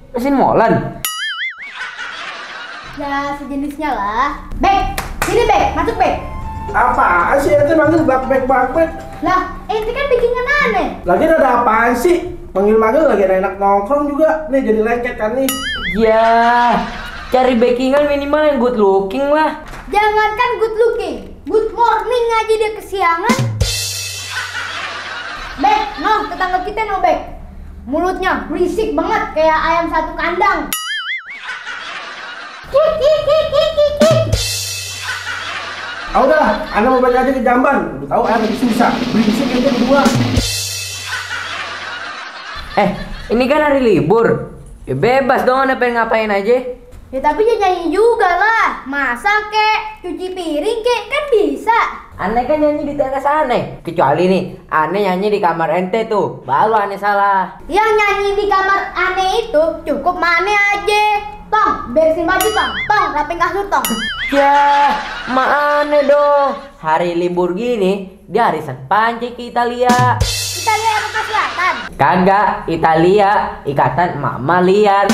Mesin molen. Ya sejenisnya lah. Bek, sini Bek, masuk Bek. Apa sih ente manggil bak-bek? Lah, ente kan bikinnya aneh. Lagi ada apaan sih? Manggil-manggil lagi ada enak nongkrong juga. Nih jadi lengket kan nih. Ya, cari backingan minimal yang good looking lah. Jangankan good looking, good morning aja dia kesiangan. Bek, noh tetangga kita noh Bek. Mulutnya berisik banget kayak ayam satu kandang. Kik kik kik kik kik kik. Ah udahlah, Anda mau balik aja ke Jamban. Udah tahu ayam lagi susah. Berisik ente berdua. Ini kan hari libur. Ya bebas dong, Anda pengen ngapain aja. Ya tapi dia nyanyi juga lah. Masak kek, cuci piring kek, kan bisa. Aneh kan nyanyi di teras aneh. Kecuali nih, aneh nyanyi di kamar ente tuh. Baru aneh salah. Yang nyanyi di kamar aneh itu cukup mane aja. Tong, beresin baju Tong. Tong, rapin kasur Tong. Ya, aneh dong. Hari libur gini, dia arisan panci ke Italia. Kita lihat Afrika Selatan. Kagak, Italia, ikatan mama liar.